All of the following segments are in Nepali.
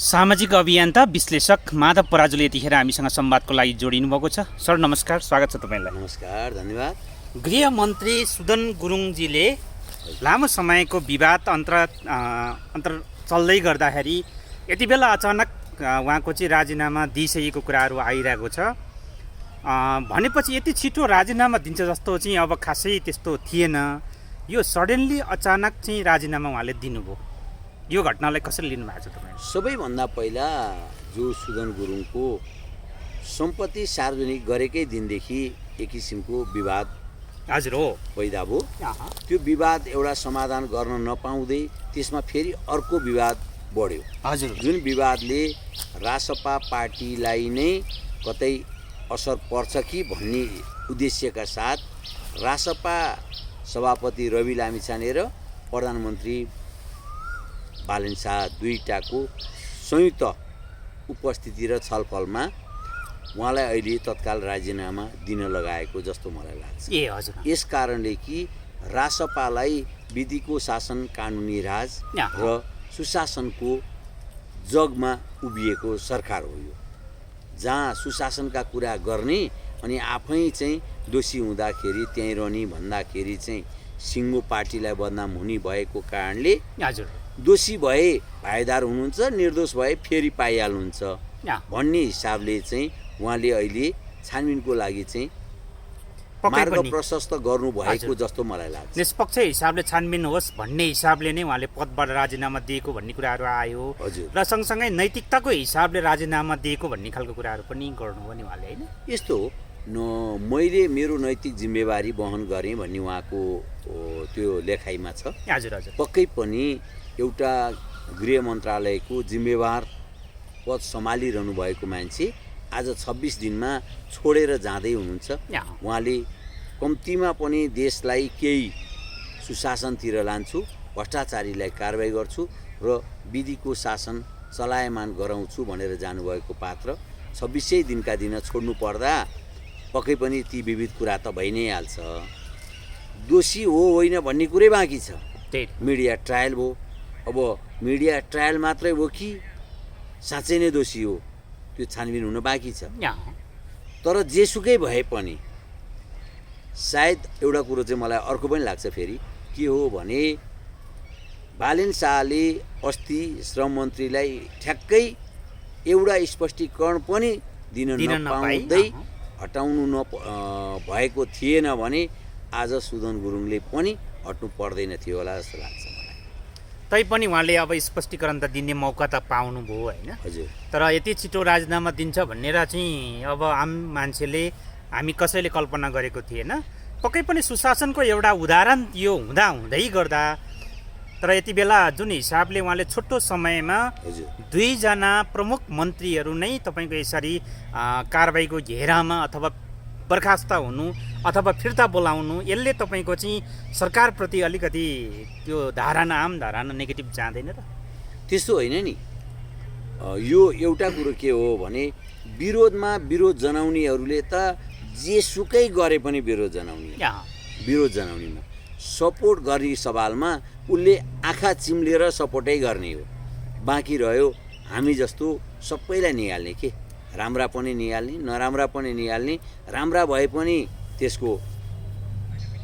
सामाजिक अभियन्ता विश्लेषक माधव पराजुले यतिखेर हामीसँग संवादको लागि जोडिनु भएको छ। सर नमस्कार, स्वागत छ तपाईँलाई। नमस्कार, धन्यवाद। गृहमन्त्री सुदन गुरुङजीले लामो समयको विवाद अन्तर चल्दै गर्दाखेरि यति बेला अचानक उहाँको चाहिँ राजीनामा दिइसकेको कुराहरू आइरहेको छ। भनेपछि यति छिटो राजीनामा दिन्छ जस्तो चाहिँ अब खासै त्यस्तो थिएन। यो सडनली अचानक चाहिँ राजीनामा उहाँले दिनुभयो। यो घटनालाई कसरी लिनुभएको छ तपाईँ? सबैभन्दा पहिला जो सुदन गुरुङको सम्पत्ति सार्वजनिक गरेकै दिनदेखि एक किसिमको विवाद हजुर हो पैदा भयो। त्यो विवाद एउटा समाधान गर्न नपाउँदै त्यसमा फेरि अर्को विवाद बढ्यो। हजुर, जुन विवादले रासपा पार्टीलाई नै कतै असर पर्छ कि भन्ने उद्देश्यका साथ रासपा सभापति रवि लामिछाने र प्रधानमन्त्री बालन शाह दुईटाको संयुक्त उपस्थिति र छलफलमा उहाँलाई अहिले तत्काल राजीनामा दिन लगाएको जस्तो मलाई लाग्छ। ए हजुर, यस कारणले कि रासपालाई विधिको शासन, कानुनी राज र सुशासनको जगमा उभिएको सरकार हो यो, जहाँ सुशासनका कुरा गर्ने अनि आफै चाहिँ दोषी हुँदाखेरि त्यहीँ रहने भन्दाखेरि चाहिँ सिङ्गो पार्टीलाई बदनाम हुने भएको कारणले हजुर दोषी भए भाइदार हुनुहुन्छ, निर्दोष भए फेरि पाइहाल्नुहुन्छ भन्ने हिसाबले चाहिँ उहाँले अहिले छानबिनको लागि चाहिँ मार्ग प्रशस्त गर्नुभएको जस्तो मलाई लाग्छ। निष्पक्ष हिसाबले छानबिन होस् भन्ने हिसाबले नै उहाँले पदबाट राजीनामा दिएको भन्ने कुराहरू आयो र सँगसँगै नैतिकताको हिसाबले राजीनामा दिएको भन्ने खालको कुराहरू पनि गर्नुभयो नि उहाँले, होइन? यस्तो मैले मेरो नैतिक जिम्मेवारी वहन गरेँ भन्ने उहाँको त्यो लेखाइमा छ। हजुर हजुर, पक्कै पनि एउटा गृह मन्त्रालयको जिम्मेवार पद सम्हालिरहनु भएको मान्छे आज 26 दिनमा छोडेर जाँदै हुनुहुन्छ। उहाँले कम्तीमा पनि देशलाई केही सुशासनतिर लान्छु, भ्रष्टाचारीलाई कारबाही गर्छु र विधिको शासन चलायमान गराउँछु भनेर जानुभएको पात्र 26 दिनका दिन छोड्नु पर्दा पक्कै पनि ती विविध कुरा त भइ नै हाल्छ। दोषी हो होइन भन्ने कुरै बाँकी छ। मिडिया ट्रायल भयो। अब मिडिया ट्रायल मात्रै हो कि साँच्चै नै दोषी हो, त्यो छानबिन हुन बाँकी छ। तर जेसुकै भए पनि सायद एउटा कुरो चाहिँ मलाई अर्को पनि लाग्छ फेरि के हो भने बालन शाहले अस्ति श्रम मन्त्रीलाई ठ्याक्कै एउटा स्पष्टीकरण पनि दिन नपाउँदै हटाउनु भएको थिएन भने आज सुदन गुरुङले पनि हट्नु पर्दैन थियो होला जस्तो लाग्छ मलाई। तैपनि उहाँले अब स्पष्टीकरण त दिने मौका त पाउनुभयो, होइन? हजुर। तर यति छिटो राजीनामा दिन्छ भनेर चाहिँ अब आम मान्छेले हामी कसैले कल्पना गरेको थिएन। पक्कै पनि सुशासनको एउटा उदाहरण यो हुँदै गर्दा तर यति बेला जुन हिसाबले उहाँले छोटो समयमा दुईजना प्रमुख मन्त्रीहरू नै तपाईँको यसरी कारबाहीको घेरामा अथवा बर्खास्त हुनु अथवा फिर्ता बोलाउनु, यसले तपाईँको चाहिँ सरकारप्रति अलिकति त्यो आम धारणा नेगेटिभ जाँदैन र? त्यस्तो होइन नि। यो एउटा कुरो के हो भने विरोधमा विरोध जनाउनेहरूले त जेसुकै गरे पनि विरोध जनाउनेमा सपोर्ट गर्ने सवालमा उसले आँखा चिम्लेर सपोर्टै गर्ने हो। बाँकी रह्यो हामी जस्तो सबैलाई निहाल्ने, के राम्रा पनि निहाल्ने, नराम्रा पनि निहाल्ने, राम्रा भए पनि त्यसको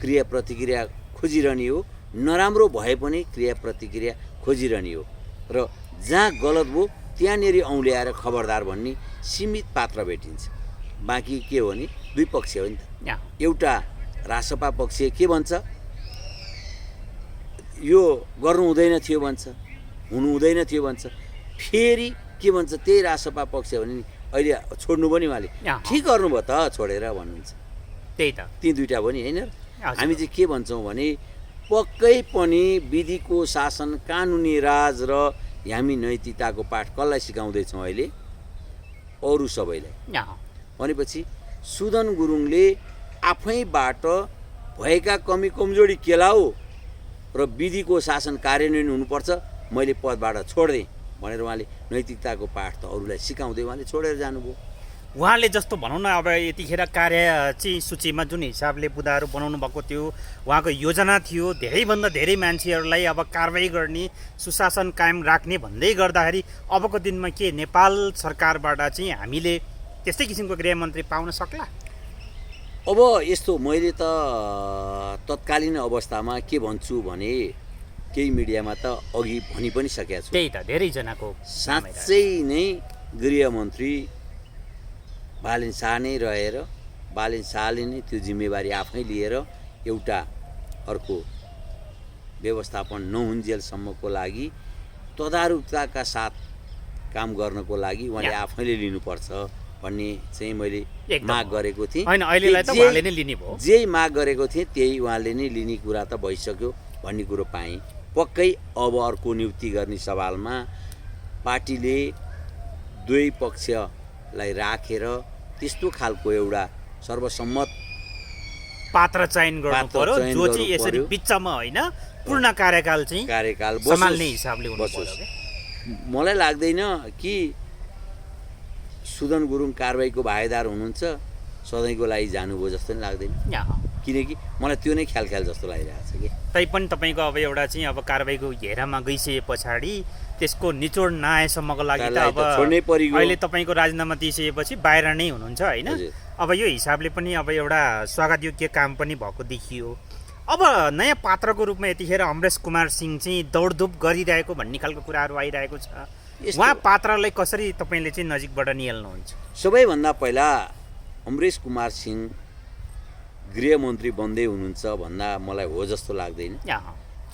क्रिया प्रतिक्रिया खोजिरहने हो, नराम्रो भए पनि क्रिया प्रतिक्रिया खोजिरहने हो र जहाँ गलत भयो त्यहाँनिर औँल्याएर खबरदार भन्ने सीमित पात्र भेटिन्छ। बाँकी के हो भने दुई पक्ष हो नि त। एउटा रासपा पक्ष के भन्छ, यो गर्नु हुँदैन थियो भन्छ, हुनु हुँदैन थियो भन्छ। फेरि के भन्छ त्यही रासपा पक्ष भने नि अहिले छोड्नु पनि उहाँले ठिक गर्नुभयो त छोडेर भन्नुहुन्छ। त्यही त ती दुईवटा पनि होइन। हामी चाहिँ के भन्छौँ भने पक्कै पनि विधिको शासन, कानुनी राज र हामी नैतिकताको पाठ कसलाई सिकाउँदैछौँ अहिले? अरू सबैलाई। भनेपछि सुदन गुरुङले आफैबाट भएका कमी कमजोरी केलाऊ र विधिको शासन कार्यान्वयन हुनुपर्छ, मैले पदबाट छोड्देँ भनेर उहाँले नैतिकताको पाठ त अरूलाई सिकाउँदै उहाँले छोडेर जानुभयो। उहाँले जस्तो भनौँ न अब यतिखेर कार्य चाहिँ सूचीमा जुन हिसाबले बुदाहरू बनाउनु भएको थियो, उहाँको योजना थियो धेरैभन्दा धेरै मान्छेहरूलाई अब कारबाही गर्ने, सुशासन कायम राख्ने भन्दै गर्दाखेरि अबको दिनमा के नेपाल सरकारबाट चाहिँ हामीले त्यस्तै किसिमको गृहमन्त्री पाउन सक्ला? अब यस्तो मैले त तत्कालीन अवस्थामा के भन्छु भने केही मिडियामा त अघि भनि पनि सकेको छु। त्यही त धेरैजनाको साँच्चै नै गृहमन्त्री बालेन शाह नै रहेर बालेन शाहले नै त्यो जिम्मेवारी आफै लिएर एउटा अर्को व्यवस्थापन नहुन्जेलसम्मको लागि तदारुकताका साथ काम गर्नको लागि उहाँले आफैले लिनुपर्छ भन्ने चाहिँ मैले माग गरेको थिएँ। हैन, अहिलेलाई त उहाँले नै लिने भयो। जे माग गरेको थिएँ त्यही उहाँले नै लिने कुरा त भइसक्यो भन्ने कुरो पाएँ। पक्कै अब अर्को नियुक्ति गर्ने सवालमा पार्टीले दुवै पक्षलाई राखेर त्यस्तो खालको एउटा सर्वसम्मत पात्र चयन गर्नु पर्यो जो चाहिँ यसरी बिचमा होइन पूर्ण कार्यकाल चाहिँ सम्हाल्ने हिसाबले हुनु पर्यो। मलाई लाग्दैन कि सुदन गुरुङ कारबाहीको भागीदार हुनुहुन्छ सधैँको लागि जानुभयो जस्तो नि लाग्दैन, किनकि मलाई त्यो नै ख्याल जस्तो लागिरहेको छ कि। तैपनि तपाईँको अब एउटा चाहिँ अब कारबाहीको घेरामा गइसके पछाडि त्यसको निचोड नआएसम्मको लागि त अब अहिले तपाईँको राजीनामा दिइसकेपछि बाहिर नै हुनुहुन्छ होइन। अब यो हिसाबले पनि अब एउटा स्वागतयोग्य काम पनि भएको देखियो। अब नयाँ पात्रको रूपमा यतिखेर अमरेश कुमार सिंह चाहिँ दौडधुप गरिरहेको भन्ने खालको कुराहरू आइरहेको छ। उहाँ पात्रलाई कसरी तपाईँले चाहिँ नजिकबाट निहाल्नुहुन्छ? सबैभन्दा पहिला अमरेश कुमार सिंह गृहमन्त्री बन्दै हुनुहुन्छ भन्दा मलाई हो जस्तो लाग्दैन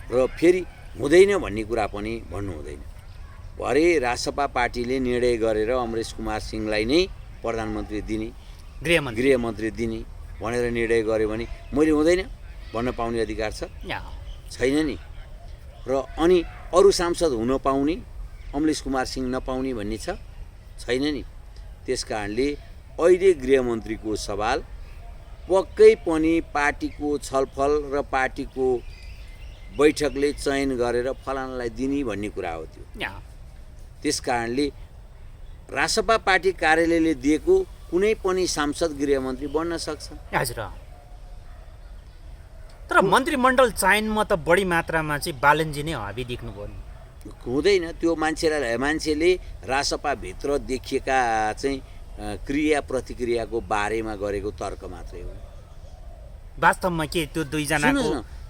र फेरि हुँदैन भन्ने कुरा पनि भन्नु हुँदैन। भरे रासपा पार्टीले निर्णय गरेर अमरेश कुमार सिंहलाई नै प्रधानमन्त्री दिने गृहमन्त्री दिने भनेर निर्णय गर्यो भने मैले हुँदैन भन्न पाउने अधिकार छैन नि। र अनि अरू सांसद हुन पाउने अमरेश कुमार सिंह नपाउने भन्ने छैन नि। त्यस कारणले अहिले गृहमन्त्रीको सवाल पक्कै पनि पार्टीको छलफल र पार्टीको बैठकले चयन गरेर फलानालाई दिने भन्ने कुरा हो त्यो। त्यस कारणले रासपा पार्टी कार्यालयले दिएको कुनै पनि सांसद गृहमन्त्री बन्न सक्छ। हजुर, तर मन्त्रीमण्डल चयनमा त बढी मात्रामा चाहिँ बालनजी नै हाबी देख्नुभयो नि। हुँदैन, त्यो मान्छेले रासपाभित्र देखिएका चाहिँ क्रिया प्रतिक्रियाको बारेमा गरेको तर्क मात्रै हो। वास्तवमा के त्यो दुईजनाको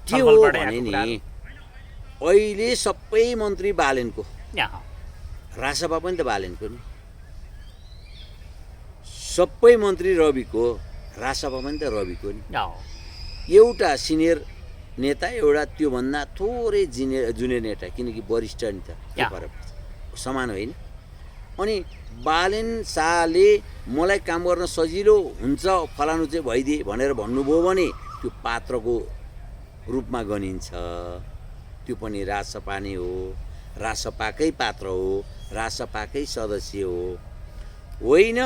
के हो भने नि अहिले सबै मन्त्री बालेनको, रासपा पनि त बालेनको नि, सबै मन्त्री रविको, रासपा पनि त रविको नि। एउटा सिनियर नेता एउटा त्योभन्दा थोरै जुनियर नेता, किनकि वरिष्ठ नि त के फरक पर्छ, समान होइन। अनि बालेन शाहले मलाई काम गर्न सजिलो हुन्छ फलानु चाहिँ भइदिए भनेर भन्नुभयो भने त्यो पात्रको रूपमा गनिन्छ। त्यो पनि रासपा नै हो, रासपाकै पात्र हो, रासपाकै सदस्य हो। होइन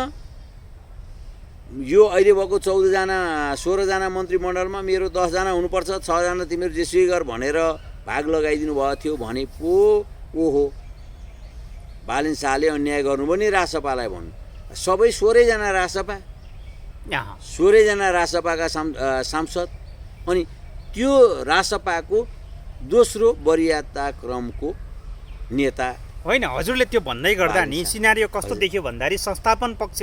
यो अहिले भएको 16जना मन्त्रीमण्डलमा मेरो 10जना हुनुपर्छ, 6जना तिमीहरू जेसुकै गर भनेर भाग लगाइदिनु भएको थियो भने पो ओहो बालेन शाहले अन्याय गर्नुभयो नि रासपालाई भन्नु। सबै 16जना रासपा, 16जना रासपाका सांसद, अनि त्यो रासपाको दोस्रो वरियता क्रमको नेता होइन। हजुरले त्यो भन्दै गर्दा नि सिनारियो कस्तो देखियो भन्दाखेरि संस्थापन पक्ष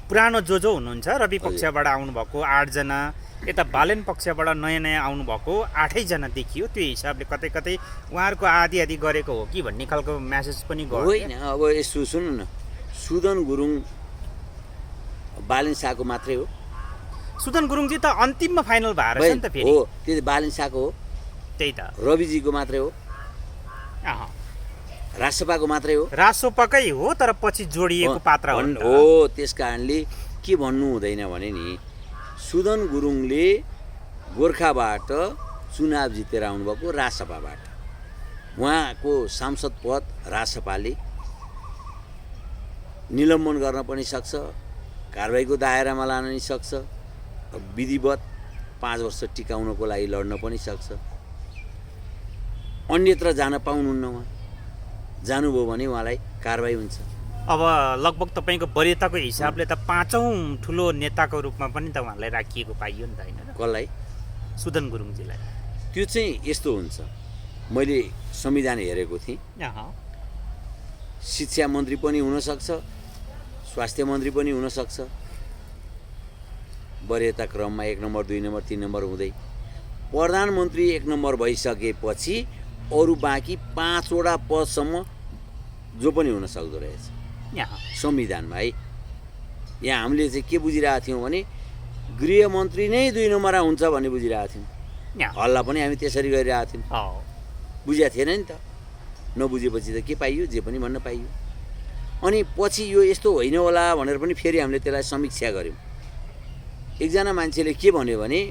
पुरानो जो हुनुहुन्छ रवि पक्षबाट आउनुभएको 8 जना, यता बालेन पक्षबाट नयाँ आउनुभएको 8 जना देखियो। त्यो हिसाबले कतै कतै उहाँहरूको आधी गरेको हो कि भन्ने खालको म्यासेज पनि गयो। होइन, अब यसो सुन्नु न, सुदन गुरुङ बालेन शाहको मात्रै हो। सुदन गुरुङजी त अन्तिममा फाइनल भएर छ नि त फेरि। हो, त्यो बालेन शाहको हो। त्यही त रविजीको मात्रै हो, रासपाको मात्रै हो, रासपाकै हो, तर पछि जोडिएको पात्र हो। त्यस कारणले के भन्नु हुँदैन भने नि सुदन गुरुङले गोर्खाबाट चुनाव जितेर आउनुभएको रासपाबाट, उहाँको सांसद पद रासपाले निलम्बन गर्न पनि सक्छ, कारबाहीको दायरामा लान पनि सक्छ, विधिवत 5 वर्ष टिकाउनको लागि लड्न पनि सक्छ। अन्यत्र जान पाउनुहुन्न, उहाँ जानुभयो भने उहाँलाई कारबाही हुन्छ। अब लगभग तपाईँको वरियताको हिसाबले त 5औं ठुलो नेताको रूपमा पनि त उहाँलाई राखिएको पाइयो नि त होइन र? कसलाई? सुदन गुरुङजीलाई। त्यो चाहिँ यस्तो हुन्छ, मैले संविधान हेरेको थिएँ, शिक्षा मन्त्री पनि हुनसक्छ, स्वास्थ्य मन्त्री पनि हुनसक्छ, वरियता क्रममा 1 नम्बर 2 नम्बर 3 नम्बर हुँदै प्रधानमन्त्री 1 नम्बर भइसकेपछि अरू बाँकी 5वटा पदसम्म जो पनि हुन सक्दो रहेछ संविधानमा है। यहाँ हामीले चाहिँ के बुझिरहेको थियौँ भने गृहमन्त्री नै 2 नम्बरमा हुन्छ भन्ने बुझिरहेको थियौँ। हल्ला पनि हामी त्यसरी गरिरहेको थियौँ, बुझेको थिएन नि त। नबुझेपछि त के पाइयो, जे पनि भन्न पाइयो। अनि पछि यो यस्तो होइन होला भनेर पनि फेरि हामीले त्यसलाई समीक्षा गऱ्यौँ। एकजना मान्छेले के भन्यो भने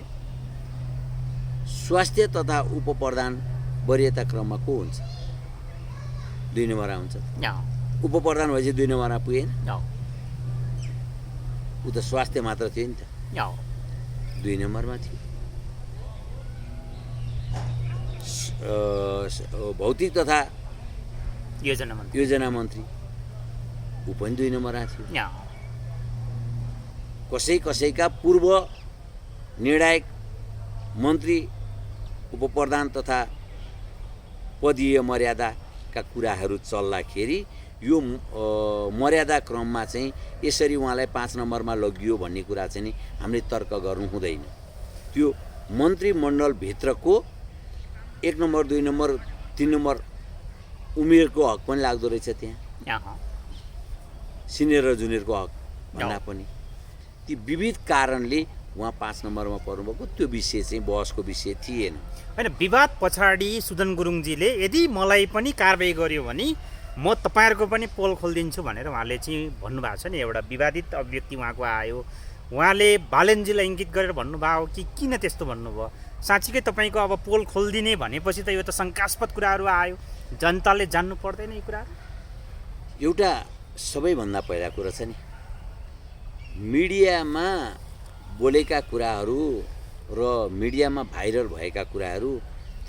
स्वास्थ्य तथा उपप्रधान वरियता क्रममा को हुन्छ? 2 नम्बरमा हुन्छ। उपप्रधान भएपछि 2 नम्बरमा पुगेन, ऊ त स्वास्थ्य मात्र थियो नि त, 2 नम्बरमा थियो। भौतिक तथा योजना मन्त्री ऊ पनि 2 नम्बरमा थियो। कसैका पूर्व निर्णायक मन्त्री उपप्रधान तथा पदीय मर्यादाका कुराहरू चल्दाखेरि यो मर्यादा क्रममा चाहिँ यसरी उहाँलाई 5 नम्बरमा लगियो भन्ने कुरा चाहिँ नि हामीले तर्क गर्नु हुँदैन। त्यो मन्त्रीमण्डलभित्रको 1 नम्बर 2 नम्बर 3 नम्बर उमेरको हक पनि लाग्दो रहेछ त्यहाँ, सिनियर र जुनियरको हक भन्दा पनि ती विविध कारणले उहाँ 5 नम्बरमा पर्नुभएको। त्यो विषय चाहिँ बहसको विषय थिएन होइन। विवाद पछाडि सुदन गुरुङजीले यदि मलाई पनि कारबाही गर्यो भने म तपाईँहरूको पनि पोल खोलिदिन्छु भनेर उहाँले चाहिँ भन्नुभएको छ नि। एउटा विवादित अभिव्यक्ति उहाँको आयो, उहाँले बालेनजीलाई इङ्गित गरेर भन्नुभयो कि किन त्यस्तो भन्नुभयो? साँच्चीकै तपाईँको अब पोल खोलिदिने भनेपछि त यो त शङ्कास्पद कुराहरू आयो, जनताले जान्नु पर्दैन यी कुराहरू? एउटा सबैभन्दा पहिला कुरा छ नि, मिडियामा बोलेका कुराहरू र मिडियामा भाइरल भएका कुराहरू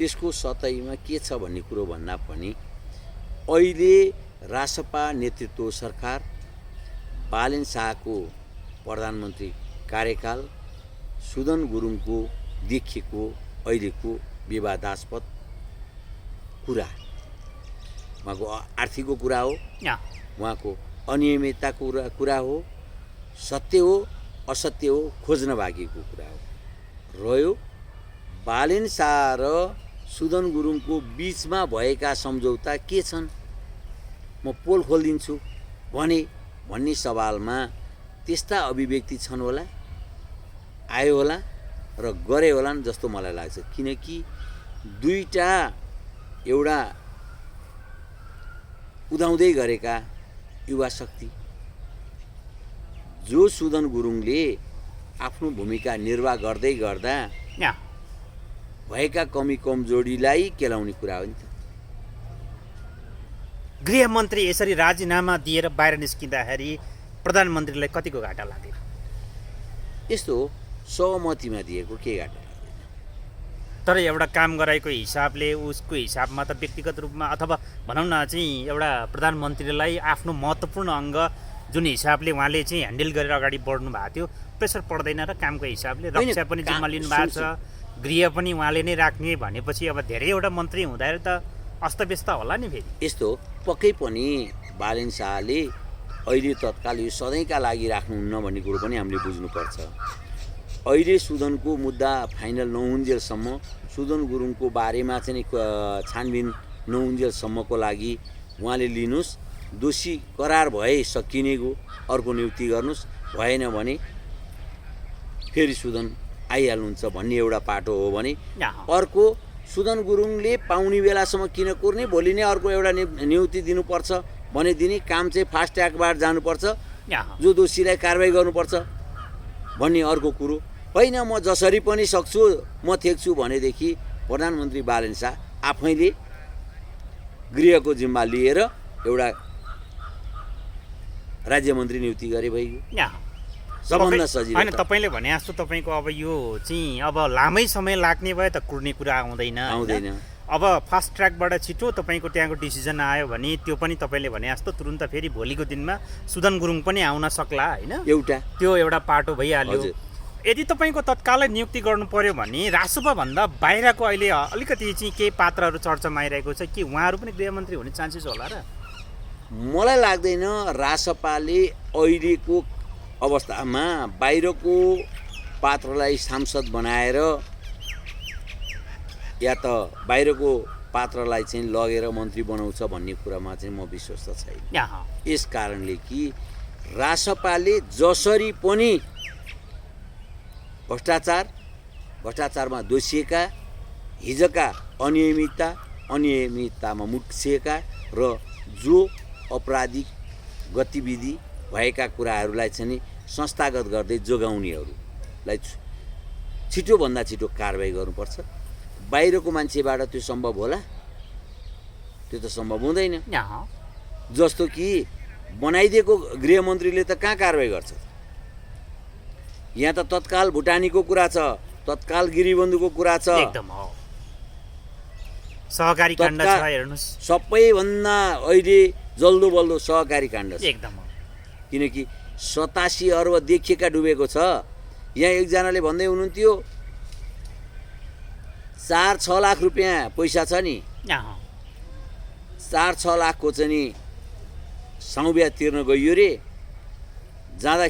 त्यसको सतहीमा के छ भन्ने कुरो भन्दा पनि अहिले रासपा नेतृत्व सरकार, बालेन शाहको प्रधानमन्त्री कार्यकाल, सुदन गुरुङको देखिएको अहिलेको विवादास्पद कुरा, उहाँको आर्थिकको कुरा हो, उहाँको अनियमितताको कुरा हो, सत्य हो असत्य हो खोज्न बाँकीको कुरा हो रह्यो। बालेन शाह र सुदन गुरुङको बिचमा भएका सम्झौता के छन्? म पोल खोलिदिन्छु भन्ने सवालमा त्यस्ता अभिव्यक्ति छन् होला, आयो होला र गरे होला जस्तो मलाई लाग्छ। किनकि दुईटा एउटा उदाउँदै गरेका युवा शक्ति, जो सुदन गुरुङले आफ्नो भूमिका निर्वाह गर्दै गर्दा भएका कमी कमजोरीलाई केलाउने कुरा हो नि त। गृहमन्त्री यसरी राजीनामा दिएर बाहिर निस्किँदाखेरि प्रधानमन्त्रीलाई कतिको घाटा लाग्यो? यस्तो सहमतिमा दिएको के घाटा लाग्दैन। तर एउटा काम गराएको हिसाबले उसको हिसाबमा त व्यक्तिगत रूपमा अथवा भनौँ न चाहिँ एउटा प्रधानमन्त्रीलाई आफ्नो महत्त्वपूर्ण अङ्ग जुन हिसाबले उहाँले चाहिँ ह्यान्डल गरेर अगाडि बढ्नु भएको थियो, प्रेसर पर्दैन र कामको हिसाबले? रक्षा पनि जिम्मा लिनु भएको छ, गृह पनि उहाँले नै राख्ने भनेपछि अब धेरैवटा मन्त्री हुँदाखेरि त अस्तव्यस्त होला नि फेरि। यस्तो पक्कै पनि बालेन शाहले अहिले तत्काल यो सधैँका लागि राख्नुहुन्न भन्ने कुरो पनि हामीले बुझ्नुपर्छ। अहिले सुदनको मुद्दा फाइनल नहुन्जेलसम्म, सुदन गुरुङको बारेमा चाहिँ छानबिन नहुन्जेलसम्मको लागि उहाँले लिनुहोस्, दोषी करार भए सकिनेको अर्को नियुक्ति गर्नुहोस्, भएन भने फेरि सुदन आइहाल्नुहुन्छ भन्ने एउटा पाटो हो भने, अर्को सुदन गुरुङले पाउने बेलासम्म किन कुर्ने, भोलि नै अर्को एउटा नियुक्ति दिनुपर्छ भने दिने, काम चाहिँ फास्ट ट्र्याकबाट जानुपर्छ, जो दोषीलाई कारबाही गर्नुपर्छ भन्ने अर्को कुरो होइन। म जसरी पनि सक्छु म थेक्छु भनेदेखि प्रधानमन्त्री बालेन शाह आफैले गृहको जिम्मा लिएर एउटा राज्य मन्त्री नियुक्ति गरे भइगयो, सबभन्दा सजिलो। होइन, तपाईँले भने जस्तो तपाईँको अब यो चाहिँ अब लामै समय लाग्ने भयो त कुर्ने कुरा आउँदैन। अब फास्ट ट्र्याकबाट छिटो तपाईँको त्यहाँको डिसिजन आयो भने त्यो पनि तपाईँले भने जस्तो तुरुन्त फेरि भोलिको दिनमा सुदन गुरुङ पनि आउन सक्ला होइन त्यो एउटा पाटो भइहाल्यो। हजुर। यदि तपाईँको तत्कालै नियुक्ति गर्नु पर्यो भने रासोपाभन्दा बाहिरको अहिले अलिकति चाहिँ केही पात्रहरू चर्चामा आइरहेको छ कि उहाँहरू पनि गृहमन्त्री हुने चान्सेस होला र? मलाई लाग्दैन रासपाले अहिलेको अवस्थामा बाहिरको पात्रलाई सांसद बनाएर या त बाहिरको पात्रलाई चाहिँ लगेर मन्त्री बनाउँछ भन्ने कुरामा चाहिँ म विश्वस्त छैन। यस कारणले कि रासपाले जसरी पनि भ्रष्टाचारमा दोषिएका, हिजोका अनियमिततामा मुक्सिएका र जो अपराधिक गतिविधि भएका कुराहरूलाई चाहिँ संस्थागत गर्दै जोगाउनेहरूलाई छिटोभन्दा छिटो कारबाही गर्नुपर्छ। बाहिरको मान्छेबाट त्यो सम्भव होला? त्यो त सम्भव हुँदैन। जस्तो कि बनाइदिएको गृहमन्त्रीले त कहाँ कारबाही गर्छ? यहाँ त तत्काल भुटानीको कुरा छ, तत्काल गिरिबन्धुको कुरा छ, सहकारी काण्ड छ, हेर्नुस् सबैभन्दा अहिले जल्दो बल्दो सहकारी काण्ड छ। एकदम किनकि 87 अर्ब देखिएका डुबेको छ। यहाँ एकजनाले भन्दै हुनुहुन्थ्यो 4-6 लाख रुपियाँ पैसा छ नि, 4-6 लाखको चाहिँ नि साउब्या तिर्न गइयो रे, जाँदा